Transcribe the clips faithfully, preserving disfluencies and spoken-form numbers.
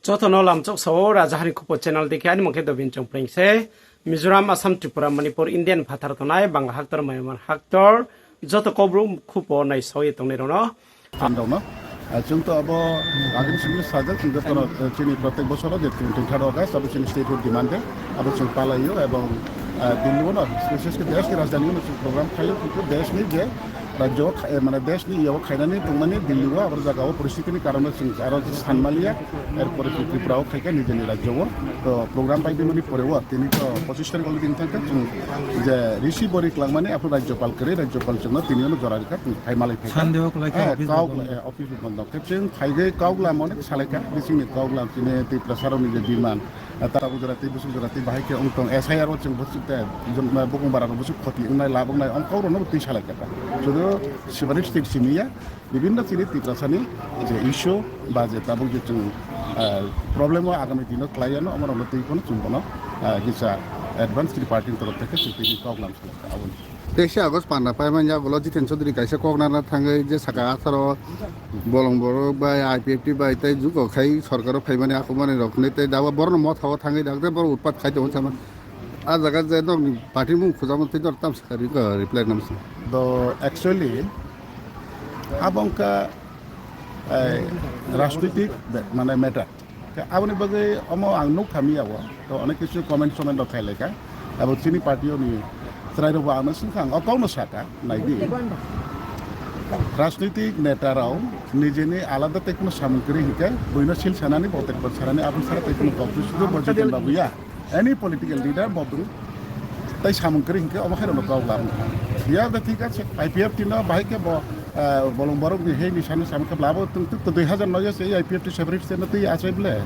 Joto no lamchok sao, Rajahani Khupo channel dei khe ani mung khe Dobin Chongpreng se. Mizoram, Assam, Tripura, Manipur, India ni phathar tongnai, Bangla haktor, Myanmar haktor, joto Kaubru khupo naisao ye tongnai rao no. Chini rao no, chung to abo agini simi sajak, chung joto no, chini protek bosor o je twenty third August, abo chini statehood demand day, abo chung palai ou, ebong Delhi o no, bises khe desh ni rajdhani o no chung program khlai ou, kintu desh ni je rajyo, mane desh ni iya wo khainani tongmani Delhi o, abo jaga o poristhiti ni karon no chung aro sanmaliya, erpore chung Tripura o khaikha nijeni rajyo o. To program pai bimani pore o, tini to pochis tarik already thang khe chung je risi bori klangmani, aphuh rajyopal kwrwi, rajyopal chung no tini o no jora rikha, chung phai malai phai kha. Office bondo khe chung phaigwi kauglam onek salaikha, bising ni kauglam chini Tiprasa rao ni je demand, tara bujora tei busuk jora tei bahai khe ong tong, S I R o chung busuk te, bukung bara rao busuk khoti ongnai, lab ongnai, ong kau rao no twi salaikha ta. Sudu separate state simi ya, bibhinno chini Tiprasa ni je issue ba je tabuk je chung problem o agami dino klai ya no, amo rao no twi phano chung bono kisa advance chini party ni torof thai khe chung tini kauglam salaikha abo ni. Teisa August panda paimani yagulo Jiten Chaudhary kaisa kok nana thangwi je saka atharo bolong borok bai I P F T bai tei juko khai sorkar o phaimani akhumani rok hinwi tei dabo borok no motha o thangwi dakte borok utpat khai tongo sama. A jaga je nokni party mung khujamo tei nor tamsa reply namsi. To actually abo wngkha rajnitik mane matter. Khe aboni bagwi omo ang nukha miya o, to onek kisu comment soment rok khailaikha. Abo chini party o ni chwrai rokbo ang no swngkha, ang o kau no sakha, naidi. Rajnitik neta rao nijeni alada tei kuno samung kwrwi hinkhe, buino sil sanani, bo tei bo sanani, abo sara tei kuno kok sudu bo Jiten babu ya. Any political leader bo bwrwi tei samung kwrwi hinkhe omo khe rokno kau lama. Ya de thik ase, I P F T no bahai khe bo bolong borok ni hei ni sano samung khe labo tong tuk to dui hazar noi se I P F T separate state no twi achai ble.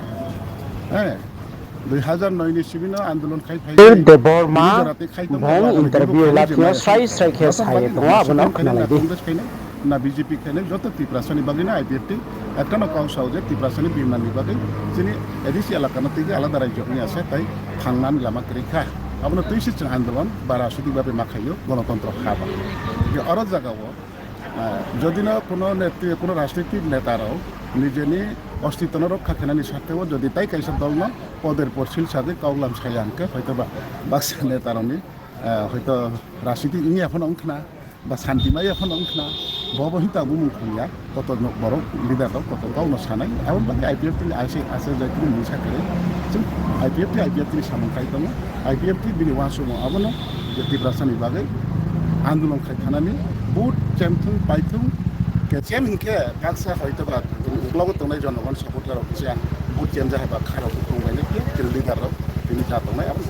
Dui hazar noi ni simi no andolon khai phai Debbarma bung interview laphino srai srai khe sa ye tongo, abo no khna lai di. Na B J P khe nai joto Tiprasa ni bagwi no I P F T ekta no kau sao je Tiprasa ni bimani bagwi chini A D C elaka no twi alada rajyo wngya se tai thangnani lama kwrwi kha. Abo no twi se chwng andolon ba rajnitik bagwi ma khai o, gonotontro ha ba. Oro jaga o jodi no kuno rajnitik neta rao nijeni ostitw no rokha khenani sarthe o jodi tai kaisa dol no poder por sil sagwi kau lam saya hinkhe hoitoba baksa neta rao ni hoito rajnitik wngya phano wngkhna, ba santi maya phano wngkhna, bo bo hinta bumung khungya, koto borok leader rao koto kau no sanai, abo bagwi I P F T ni ase ase jai kunu mungsa kwrwi, chwng I P F T, I P F T ni samung khai tongo, I P F T bini uansukmung abono je Tiprasa ni bagwi andolon khai thanani, vote chemthung paithung, kechem hinkhe baksa hoitoba uklogo tongnai jonogon supporter rok kisa vote chemja hai ba kha rok tongbainai khe leader rok tini kha tongnai abo.